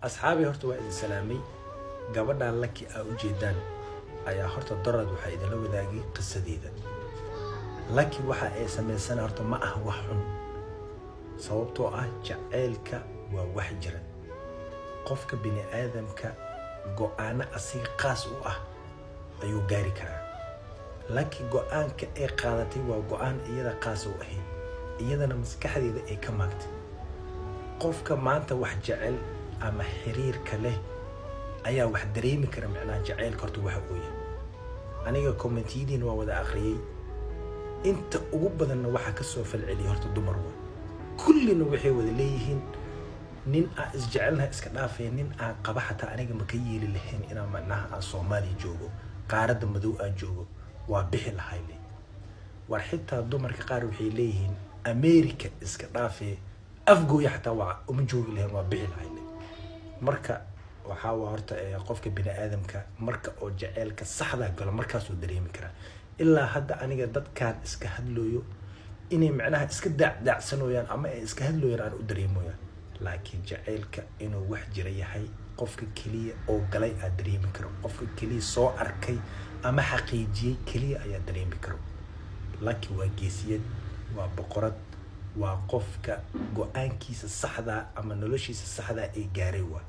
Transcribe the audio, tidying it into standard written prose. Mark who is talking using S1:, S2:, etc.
S1: Asxaabii, horta waa idin salaamay. Gabadhan Laki aa ujeedaan ayaa horta dorad waxaa idinla wadaagay qisadeeda. Laki waxa ay samaysana horta ma ah wax xun, sababtoo ah jaceylka waa wax jira. Qofka bini aadamka go-aano asiga qaas u ah ayuu gaari karaa. Laki go-aanka ay qaadatay waa go-aan iyada qaas u ahayd, iyadana maskaxdeeda ay ka maagtay. Qofka maanta wax jecel ama xiriirka leh ayaa wax dareemi kara micnaha jaceylka horta waxa uu yahay. Aniga commentiyadiina waa wada akhriyey. Inta ugu badanna waxaa kasoo falceliyay horta dumar waa. Kullina waxay wada leeyihiin, "Nin aan isjecelnahay iska dhaafay, nin aan qaba xataa aniga ma ka yeeli lahayn inaan macnaha aan Soomaaliya joogo, qaaradda madow aan joogo, waa bixi lahay." Le war xitaa dumarka qaar waxay leeyihiin, "America iska dhaafee, Afgooya xataa waa uma joogi lahayn, waa bixi lahay." Le marka waxaa waa horta qofka bini aadamka marka oo jaceylka saxdaa galo markaasuu dareemi karaa. Ilaa hadda aniga dadkaan iska hadlooyo inay macnaha iska daacdaacsanooyaan ama ay iska hadlooyaan aan u dareemoyaan, laakiin jaceylka inuu wax jira yahay qofka keliya oo galay aad dareemi karo, qofka keliya soo arkay ama xaqiijiyey keliya ayaa dareemi karo. Laki waa geesiyad, waa boqorad, waa qofka go-aankiisa saxdaa ama noloshiisa saxdaa ay gaaray waa.